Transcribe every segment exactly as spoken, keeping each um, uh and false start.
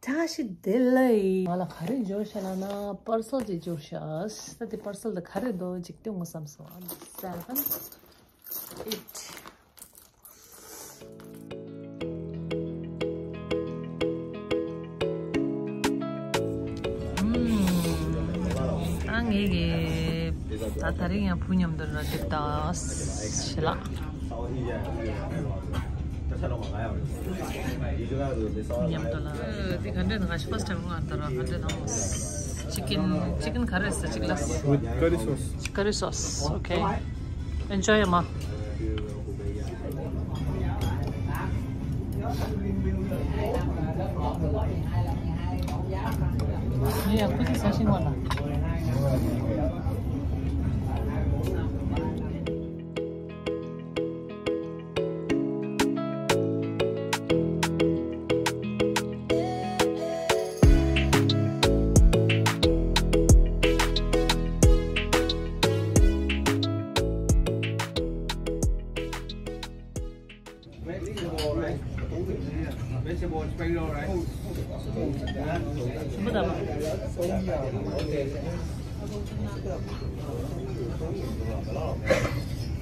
བཀྲ་ཤིས་བདེ་ལེགས། ང་ལ་ག་རེ་འབྱོར་ཤག་ལབ་ན་པར་སལ་ཅིག་འབྱོར་ཤག་ད་དེ་པར་སལ་དེ་ག་རེ་འདུག་ཅིག་སྟོན་དགོས་བསམ་སོང་། Seven, eight. ཨ་ངེད་ཀྱི་ད་ད་རིང་ཡང་བུ་མཉམ་དུ་ལ་འདིར་ད་ཞི་ལགས། མཉམ་དུ་ལ། འདི་ག་འདྲས་ང་ཞི་first time ང་ད་ར་ག་འདྲས་དང་། Chicken, chicken curry ཟེར་ཅིག་ལ། With curry sauce. Curry sauce, okay. Enjoy, ཨ་མ། ངས་ཡང་ཁུ་སིམ་ཟ་ཤེས་པ་ལ།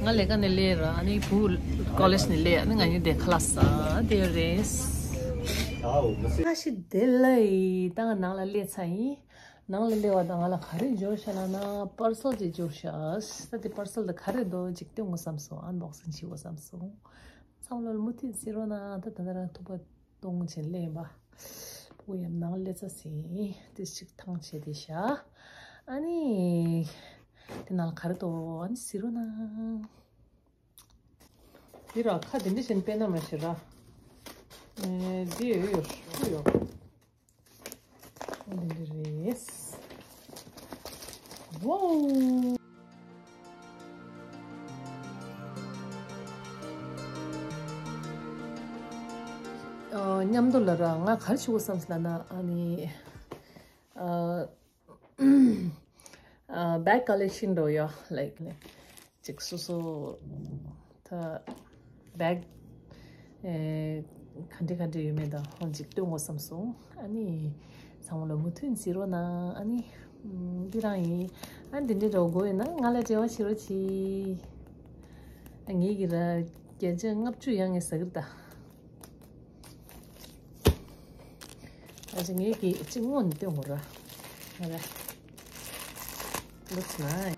ང་ལས་ཀ་ནས་སླེབས་ར། ཨ་ནི་བུ་ཀོ་ལེཇ་ནས་སླེབས། ཨ་ནི་ང་གཉིས་དེ་ཁ་ལག་ཟ་དེ་རེད། བཀྲ་ཤིས་བདེ་ལེགས། ད་ང་ནང་ལ་སླེབས་ཚར་ཡིན། ནང་ལ་སླེབས་པ་དང་ང་ལ་ག་རེ་འབྱོར་ཤག་ལབ་ན་པར་སལ་ཅིག་འབྱོར་ཤག་ད་དེ་པར་སལ་དེ་ག་རེ་འདུག་ཅིག་སྟོན་དགོས་བསམ་སོང་། ཨན་བོག་སིང་བྱེད་དགོས་བསམ་སོང་། ཚང་མ་ལ་མུ་མཐུད་གཟིགས་རོགས་གནང་། ད་ད་ལྟ་རང་ཐུག་པ་གཏོང་བྱས་སླེབས་ཡིན་པ། ཕྲུ་གུ་ཡང་ནང་སླེབས་ཚར་ཟིན། ཏིས་ཅིག་ཐང་ཆད་དེ་བཞག་ཨ་ནི་དེ་ནང་ག་རེ་འདུག་ཨ་ནི་གཟིགས་རོགས་གནང་། འདི་ར་ཁ་དེ་འདྲ་བྱས་ནས་དཔེ་ན་མ་ཤེས་ར། ཨེ་འདི་ཡོད་ཡོད་ཡོད། འདི་འདྲ་རེད། ཝའོ། ཨ་མཉམ་དུ་ལ་ར་ང་ག་རེ་བྱེད་དགོས་བསམ་སོང་ལབ་ན། ཨ་ནི་ཨ་ཨ་བེག་ཀོ་ལེག་ཤན་འདྲ་ཡོད་ལའིཀ་ལའིཀ་ཅིག་སོ་སོ་ད་བེག་ཨེ་ག་འདྲ་ག་འདྲ་ཡོད་མེད་དང་ཧོན་ཅིག་སྟོན་དགོས་བསམ་སོང་། ཨ་ནི་ཚང་མ་ལ་མུ་མཐུད་གཟིགས་རོགས་གནང་། ཨ་ནི་ཨམ་འདི་རང་ཡིན། ཨ་འདི་འདྲ་འདྲ་དགོས་ཡོད་ན་ང་ལ་འབྲེལ་བ་བྱེད་རོགས་གྱིས། ཨ་ངེད་ཀྱི་ར་བརྒྱ་ཆ་ལྔ་བཅུ་ཡང་ངས་ཟ་གི་རེད་ད། ཨ་ཅེ་ངེད་ཀྱི་གཅིག་སྔོན་ནས་སྟོན་དགོས་ར། ཨ་ར། Looks nice.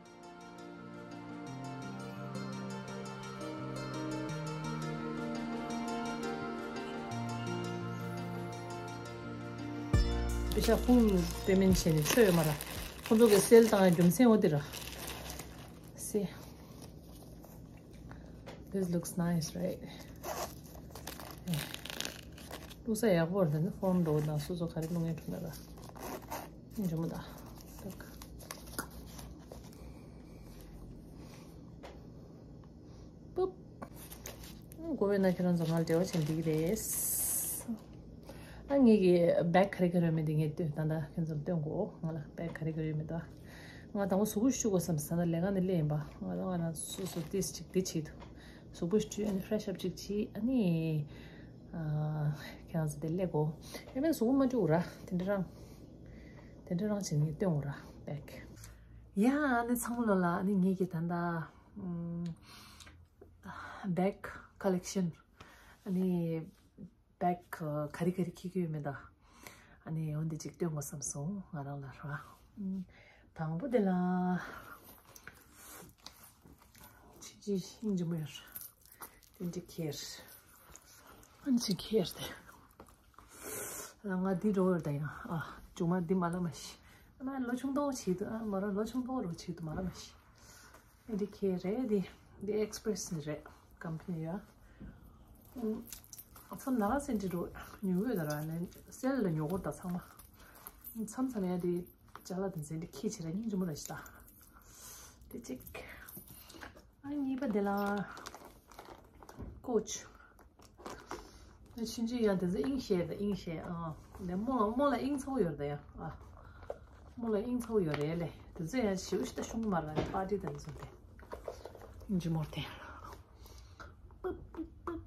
པེ་ཤ་ཧྥུལ་པེ་མེན་ཊི་བྱས་ནས་ཆོ་ཡོད་མ་ར། ཁོང་ཚོ་གི་སེལ་བཏང་རྒྱུ་མཚན་འོ་དེ་ར། See. This looks nice, right? བླུགས་ས་ཡག་པོ་རེད། ད་ནི་ཧྥོན་འགྲོ་དང་སོ་སོ་ག་རེ་བླུགས་ཡས་འགྲོ་ན་ར། འཇོ་མོ་ད། ཏག་པུབ། དགོས་པས་ན་ཁྱེད་རང་ཚོ་ང་ལ་འབྲེལ་བ་བྱེད་འགྲིག་གི་རེད། ཨ་ངེད་ཀྱི་བེག་ག་རེ་ག་རེ་ཡོད་མེད་དེ་ངས་སྟོན། ད་ལྟ་ཁྱེད་ཚོར་སྟོན་དགོས། ང་ལ་བེག་ག་རེ་ག་རེ་ཡོད་མེད་དོ། ང་དང་པོ་གཟུགས་པོ་བཅུ་དགོས་བསམ་ཟ་ན་ལས་ཀ་ནས་སླེབས་ཡིན་པ། ང་ལ་ང་རང་སོ་སོ་ཏིས་ཅིག་འདི་བྱེད་དུ། གཟུགས་པོ་བཅུ་ཨ་ནི་ཕྲེ་ཤ་ཨབ་ཅིག་བྱེད། ཨ་ནི་ཨ་ཁྱེད་རང་ཚོ་དེ་སླེབས་དགོས། ཨེ་མེད་གཟུགས་པོ་མ་བཅུ་ར། དེ་འདྲ་རང་དེ་འདྲ་རང་བྱེད་ངས་སྟོན་དགོས་ར་བེག་ཡ། ཨ་ནི་ཚང་མ་ལོ་ལ་ཨ་ནི་ངེད་ཀྱི་ད་ལྟ་ཨམ་བེག་ཀོ་ལེག་ཤན། ཨ་ནི་བེག་ག་རེ་ག་རེ་འཁྱེར་གྱི་ཡོད་མེད་དང་། ཨ་ནི་འོན་ཏེ་ཅིག་སྟོན་དགོས་བསམ་སོང་ང་རང་ལ་ར། དང་པོ་དེ་ལ་ཕྱི་ཕྱི་ཤིང་ཆེན་པོ་ཡོད་ར། དེ་འདྲ་འཁྱེར། ཨ་ནི་ཅིག་འཁྱེར་ཏེ། ང་འདི་འགྲོ་ཡོད་ད་ཡང་། ཨ་ཅུང་མ་འདི་མ་ལ་མ་ཤི། ཨ་མ་ལོ་ཆུང་དོག་བྱེད་དུ། ཨ་མ་ར་ལོ་ཆུང་དོག་རུ་བྱེད་དུ་མ་ལ་མ་ཤི། འདི་ཁྱེད་རེད། འདི་འདི་ཨེགས་པི་རེ་སི་ནི་རེད། ཀམ་པ་ནི་ཡ། ཨུམ། མཚམས་ན་ར་སེ་འདྲི་རུ་ཉོ་གི་ཡོད་ད་ར། ནི་སེལ་ལ་ཉོ་གོ་ད་ཚང་མ། མཚམས་མཚམས་ཡ་འདི་ཅ་ལག་དེ་ཚོ་འདི་ཁྱེད་ཆེ་ར་སྙིང་རྗེ་མོ་ར་ཞིག་ད། འདི་གཅིག་ཨ་གཉིས་པ་འདི་ལ་ཀོ་ཆུ། ཆུང་ཆུང་ཡང་དེ་ཚོ་དབྱིངས་ཤེས་དང་དབྱིངས་ཤེས། ཨ་ནས་རྨོ་ལ་རྨོ་ལ་དབྱིངས་ཚ་པོ་ཡོད་རེད་ད་ཡ། ཨ་རྨོ་ལ་དབྱིངས་ཚ་པོ་ཡོད་རེད་ལེ། དེ་ཚོ་ཡང་ཞེ་པོ་ཞིག་ད་ཤོང་མ་རེད། པར་ཊི་དང་ཚོ་དེ་འཇུ་མོར་དེ་པུག་པུག་པུག་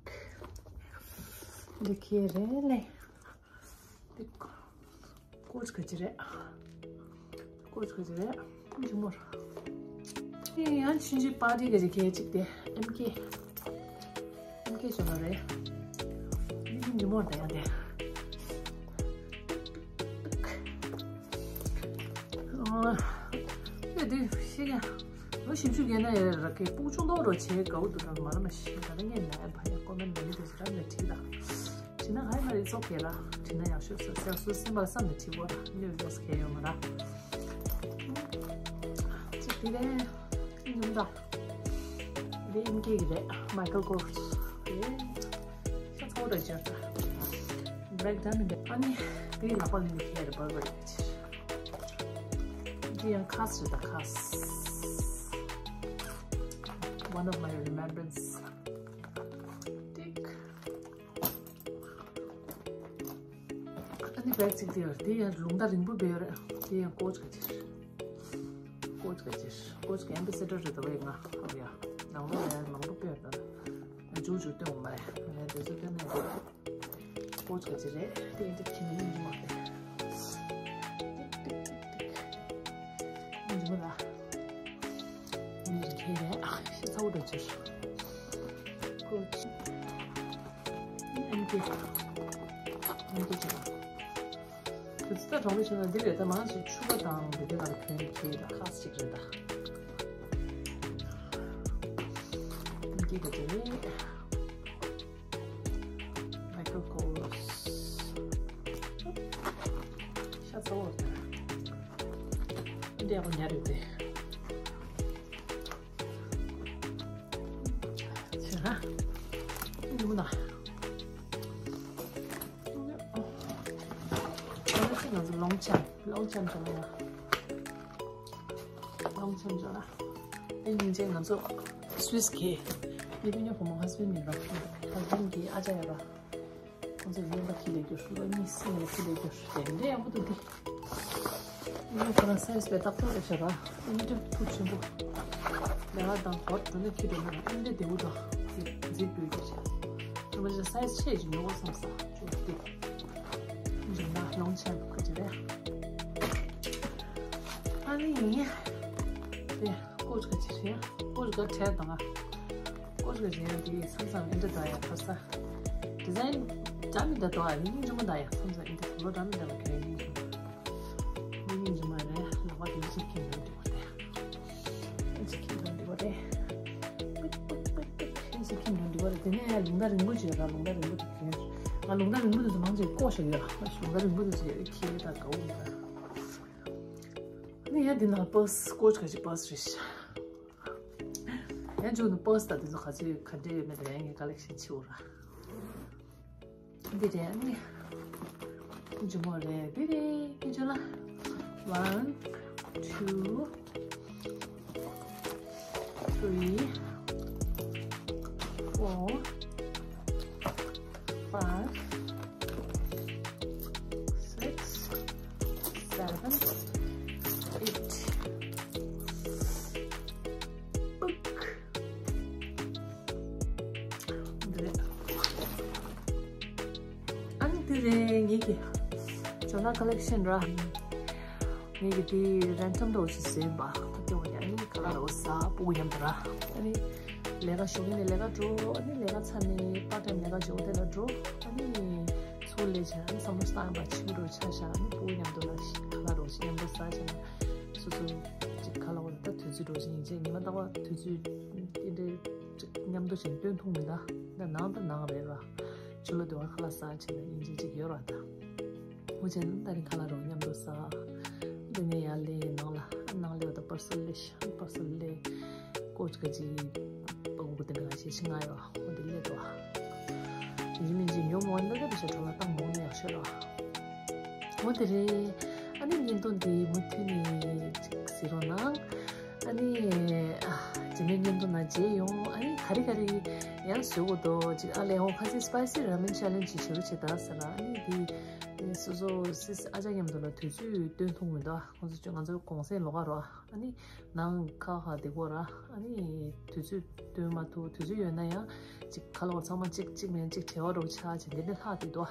འདི་ཁྱེད་རེད་ལེ། འདི་ ཀོ་ཅི་ག་ཅི་རེད། ཀོ་ཅི་ག་ཅི་རེད། ཁུ་ཆུང་མོར། ཨེ་ཡང་ཕྱིན་ཆད་པར་ཊི་ག་ཅི་གས་ཅིག་དེ་ཨེམ་ཀེ། ཨེམ་ཀེ་ཞོ་ལོ་རེད། ཨེ་ཁུ་ཆུང་མོར་དེ་ཡང་དེ། ཨ་དེ་དུས་ཤི་ཡ། ལོ་བཞི་བཅུ་བརྒལ་ན་ཡ་ར་ཁའི་སྤུ་གུ་ཆུང་དོ་རོ་བྱེད་དགའ་བོ་འདུག་ད་མ་ར་མ་ཤི་ད་ར་ངས་ན་ཡ་ཕ་ཡ་ཀོ་མེན་མ་ནི་དེ་ཞིག་ར་མེད་ཁྲིག་ད། བྲིས་ན་ཧའི་མ་རེད། ཙོག་གེ་ར་བྲིས་ན་ཡག་ཤོས་སོ་སོ་སོ་སེམས་པ་བསམ་ནས་བྲིས་གོ་ར་གནོད་ཡོད་ཁེ་ཡོད་མ་ར། ཅིག་དེ་རེད། ཡིན་ད། དེ་ཨིན་སྐད་ཀྱི་རེད། མའི་ཀལ་ཀོར་སི། ཤ་ཚ་བོ་རེད་ཅར་ད། བྷེ་རེག་ཌན་མི་འདུག་ཨ་ནི་དེའི་ལག་པ་ལེན་པའི་ཁེ་རེད་བར་བར་རེད། དེ་ཡང་ཁ་སི་རེད་ད་ཁ་སི། One of my remembrance. ཏིག་ཨ་ནི་བེག་ཅིག་དེ་ཡོད། དེ་ཡང་ལུང་ཐག་རིང་པོ་བེ་ཡོད་རེད། དེ་ཡང་ཀོ་ཅི་ག་ཅིར། ཀོ་ཅི་ག་ཅིར། ཀོ་ཅི་ག་ཨེམ་བེ་སེ་ཌར་རེད་ད་བས་ང་ཧ་ཡ། ནང་ལོགས་ཡང་མང་པོ་བེ་ཡོད་ད། ང་ཇུ་ཇུ་སྟོན་འོང་མ་རེད། ང་དེ་ཚོ་སྟོན་ནས་རེད། ཀོ་ཅི་ག་ཅིར་རེད། དེ་ཡང་དེ་ཁྱིམ་མི་ཉིན་མ་རེད། ཏིག་ཏིག་ཏིག་ཉིན་མ་ལ། ཉིན་ཁྱེད་རེད། ཤ་ཚ་བོ་འགྲོ་ཅིར། ཀོ་ཅི། ཨན་ཏི། ཨན་ཏི་ཅི་ལ། དུས་ཚོད་གྲོང་མི་བྱུང་ན་འདི་རེད་ད། མང་ཆེ་ཕྱུ་པ་དང་འདི་འདི་ལ་གྱོན་གྱི་ལ་ཁ་ཅིག་རེད་ད། ཨན་ཏི་ག་དེ་རེད། མའི་ཀལ་ཀོར་སི། ཤ་ཚ་བོ་རེད་ད། ཨན་ཏི་ཡག་པོ་ཉར་ཡོད་དེ། ཆེ་ན། ཡོང་ན། ཨ་ནི་ང་ཚོ་ལོང་ཆམ་ལོང་ཆམ་ཅོ་ན་ཡ། ལོང་ཆམ་ཅོ་ན། ཨེ་སྙིང་རྗེ། ང་ཚོ་སུད་སི་གི་ཡེ་ཕི་ཉོ་ཕོ་མོ་ཧ་སི་བྷེན་ཌི་མིན་རོ། ཧ་སི་བྷེན་ཌི་གི་ཨ་ཅག་ཡོད་ར། ཁོང་ཚོས་རྔན་པ་ཁྱི་ལས་སྐྱོར། ལོ་གཉིས་སྲིང་ལ་ཁྱི་ལས་སྐྱོར་དེ་འདྲ་ཡག་པོ་འདུག་སྟེ། ཨ་ནི་ཁོ་རང་སའི་ཛི་དཔེ་ཏག་ཏག་རེད་ཤག་ར། ཨ་ནི་ཏུ་ཕུ་ཆེན་པོ། ལས་ཀ་དང་གོ་འགྲོ་ན་ཁྱི་འགྲོ་ན་ཨ་ནི་བདེ་བོ་འདུག་དེ་མཛེས་པོ་ཡོད་ཀྱི་རེད། ཁྱོད་མ་ཅིག་སའི་ཛི་ཆེ་ཅིག་ཉོ་དགོས་བསམ་ས་ཅོ་སྟེ། འཇིག་ན་ལོང་ཆེན་པོ་ཁ་ཅིག་རེད། ཨ་ནི་དེ། ཀོ་ཅི་ག་ཅི་རེད། ཀོ་ཅི་ག་བྲལ་དང་། ཀོ་ཅི་ག་ཅི་ཡང་དེ་མཚམས་མཚམས་ཨེ་འདྲ་དང་ཡང་ཕར་ས། ཌི་ཛའིན་འདྲ་མི་འདྲ་དང་ཡང་སྙིང་རྗེ་མོ་དང་ཡང་མཚམས་མཚམས་ཨེ་འདྲ་ལོ་འདྲ་མི་འདྲ་བ་གས་སྙིང་རྗེ་མོ། སྙིང་རྗེ་མོ་རེད། ལག་པ་དེ་ཅིག་གིན་ལོ་འདི་བར་དེ། ཅིག་གིན་ལོ་འདི་བར་དེ། ཅིག་གིན་ལོ་འདི་བར་དེ་ནས་ལུང་ཐག་རིང་པོ་ཅིག་ཡོད་ར། ལུང་ཐག་རིང་པོ་དེ་གས། ང་ལུང་ཐག་རིང་པོ་དེ་ཚོ་མང་ཆེ་ཀོ་ཤ་ཡོད་ར། ལུང་ཐག་རིང་པོ་དེ་ཚོ་ཡོད་ཁྱེད་ད་དགའ་བོ་མ་ར། ནི་ཡ་འདི་ན་པར་སི་ཀོ་ཅི་ག་ཅི་པར་སི་རེད་ཤག་ཡ་ཇོ་ནི་པར་སི་ད་འདི་ཚོ་ག་ཚོད་ག་འདྲ་ཡོད་མེད་ད་ཡ་ངའི་ཀ་ལེག་ཤན་ཆེ་བོ་ར། འདི་རེད་ནི། ཇོ་མོ་རེད་འདི་རེད་ཀི་ཇོ་ལ། One, two, three, four, five, six, seven, eight. འདི་རེད། ཨ་ནི་འདི་རེད་ངེད་ཀྱི་ཇོ་ལ་ཀ་ལེག་ཤན་ར། ངེད་ཀྱི་དེ་རན་ཌམ་འདྲ་བོ་ཞིག་བཟོས་པ། ད་དེ་བ་ཡ་ནི་ཁ་ལག་འདྲ་བོ་ཟ། སྤུ་གུ་མཉམ་དུ་ར། ཨ་ནི་ལས་ཀ་ཞོགས་ཀས་ནས་ལས་ཀ་འགྲོ། ཨ་ནི་ལས་ཀ་ཚར་ནས་པར་ཊའིམ་ལས་ཀ་འཇོག་དེ་ལ་འགྲོ། ཨ་ནི་ཚུར་སླེབས་བྱས་ཨ་ནི་བསམ་བློ་བཏང་པ་ཕྱི་པོ་འགྲོ་ཆ་བཞག་ཨ་ནི་སྤུ་གུ་མཉམ་དུ་ལ་ཁ་ལག་འདྲ་བོ་ཞིག་མཉམ་དུ་ཟ་བྱས་ན་སོ་སོ་ཅིག་ཁ་ལག་འོ་ད་དུས་ཚོད་འགྲོ་བཞིན་ཡིན་ཅེས་ཉི་མ་རྟག་པར་དུས་ཚོད་དེ་འདྲའི་ཅིག་མཉམ་དུ་ཞིག་སྟོན་ཐུབ་མི་འདུག་ད་ནང་དང་ནང་རེད་ར། ཆུ་ལོ་དུ་བ་ཁ་ལག་ཟ་བྱས་ན་ཡིན་ཅེས་ཅིག་ཡོད་ར་ད། འོ་བྱས་ན་ད་རིང་ཁ་ལག་རོགས་མཉམ་དུ་ཟ། དེ་ནས་ཡར་སླེབས་ནང་ལ་ནང་སླེབས་པ་དང་པར་སི་སླེབས་ཤག་པར་སི་སླེབས། ཀོ་ཅི་ག་ཅི་པ་གུ་གུ་དེ་འདྲ་ང་ཞེ་ཤི་ང་ཡོད་འོ་དེ་སླེབས་འདུག་བ། ཡིན་མིན་ཅིག་ཉོ་མོ་འདི་འདྲ་བྱས་གྲོང་ལ་བཏང་མོ་ནས་ཡག་ཤོས་ར། འོ་དེ་རེད། ཨ་ནི་བརྙན་ཐུང་འདི་མུ་མཐུད་ནས་ཅིག་གཟིགས་རོགས་གནང་། ཨ་ནི་ཨ་རྗེས་མའི་བརྙན་ཐུང་ནང་མཇལ་ཡོང་། ཨ་ནི་ག་རེ་ག་རེ་ཡང་བཟོ་དགོས་འདུག་ཅིག་ཨ་ལས་འོ་ཁ་སི་སི་པའི་སི་ར་མེན་ཆེ་ལེན་ཇི་བྱེད་རོགས་བྱེད་ད་ཟེར་ར། ཨ་ནི་འདི་སོ་སོ་སི་སི་ཨ་ཅག་མཉམ་དུ་ལ་དུས་ཚོད་སྟོན་ཐུབ་མི་འདུག་ཁོང་ཚོ་ང་ཚོ་གུང་སེང་ལོགས་ཀ་རོ། ཨ་ནི་ནང་ཁ་ཁ་བདེ་པོ་ར། ཨ་ནི་དུས་ཚོད་སྟོན་མ་ཐུབ། དུས་ཚོད་ཡོད་ན་ཡང་ཅིག་ཁ་ལོ་ཚང་མ་གཅིག་གཅིག་མིན་གཅིག་བྲེལ་བ་རོགས་ཆགས་བྱས་འདི་ནས་ལྷག་བསྡད་འདུག་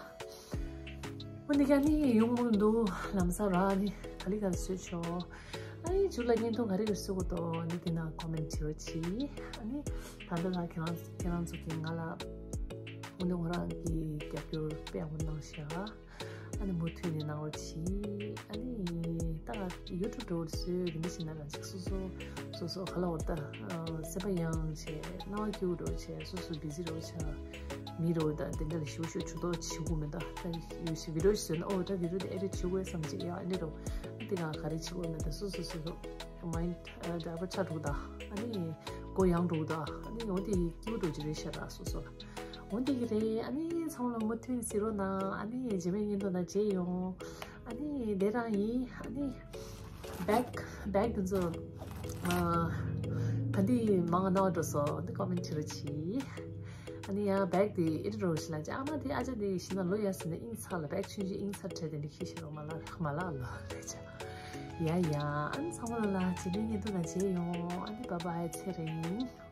འོ་འདི་ག་ནི་ཡོང་མུར་འདུག་ལམ་སང་ར་ནི་ག་ལི་ག་ལི་བཟོས་ཆོག་ཨ་ནི་མཇུག་ལ་བརྙན་ཐུང་ག་རེ་ག་བཟོ་དགོས་འདུག་ནི་དེ་ན་ཀོ་མེན་བྱེད་རོགས་གྱིས། ཨ་ནི་ད་ལྟ་ལ་ཁྱེད་རང་ཁྱེད་རང་ཚོ་གིས་ང་ལ་འོ་ནི་ང་རང་གི་རྒྱབ་སྐྱོར་དཔེ་ཡག་པོ་གནང་ཤག་ཨ་ནི་མུ་མཐུད་ནས་གནང་རོགས་གྱིས། ཨ་ནི་ད་ང་ཡུ་ཊུབ་འགྲོ་བཟོས་དེ་འདྲ་བྱས་ན་རང་ཅིག་སོ་སོ་སོ་སོ་ག་ལ་འོ་ད་སེམས་པ་ཡང་བྱས་སྣང་བ་སྐྱིད་པོ་འགྲོ་བྱས་སོ་སོ་བི་ཟི་འགྲོ་བྱས། མི་རོ་ད་དེ་འདྲ་ལ་ཞུ་ཞུ་ཇུས་གཏོགས་བྱེད་དགོས་མེད། ད་ད་ཡོད་ཞིག་བི་ཌི་ཡོ་ཞིག་བཟོས་ན་ཨོ་ད་བི་ཌི་ཡོ་དེ་ཨེ་ཌིཊ་བྱེད་དགོས་བསམ་བྱས་ཡ་ཨ་ནི་རོ་ཨ་དེ་ག་ག་རེ་བྱེད་དགོས་མེད། ད་སོ་སོ་སོ་སོ་མའིན་ཌི་ཌའི་ཝར་ཊི་ཆགས་འགྲོ། ད་ཨ་ནི་མགོ་ཡང་འགྲོ། ད་ཨ་ནི་འོ་དེ་སྐྱིད་པོ་འགྲོ་གི་རེད་ཤག་ར་སོ་སོ་ལ་འོ་དེ་གི་རེད། ཨ་ནི་ཚང་མ་ལ་མུ་མཐུད་གཟིགས་རོགས་གནང་། ཨ་ནི་རྗེས་མའི་བརྙན་ཐུང་ནང་མཇལ་ཡོང་། ཨ་ནི་དེ་རང་ཡིན། ཨ་ནི་བེག་བེག་དེ་ཚོ་ཨ་ག་འདི་མང་ང་ནོར་འགྲོ་སོང་། འདི་ཀོ་མེན་བྱེད་རོགས་གྱིས། ཨ་ནི་ཡང་བེག་དེ་ཨེ་ཌིཊ་རོགས་ཞིག་ལ་ཅི་ཨ་མ་དེ་ཨ་ཅག་དེ་ཤི་ན་ལོ་ཡ་ཟིན་ན་ཨིན་ཚ་ལ་བེག་ཆུང་ཆུང་ཨིན་ཚ་ཁྲེ་དེ་འདི་ཁྱི་ཤི་རོགས་མ་ལ་མ་ལ་ལོ་རེ་ཅག་ཡ་ཡ་ཨ་ནི་ཚང་མ་ལ་ལ་རྗེས་མའི་བརྙན་ཐུང་ནང་མཇལ་ཡོང་། ཨ་ནི་བཱའི་བཱའི་ཚེ་རིང་།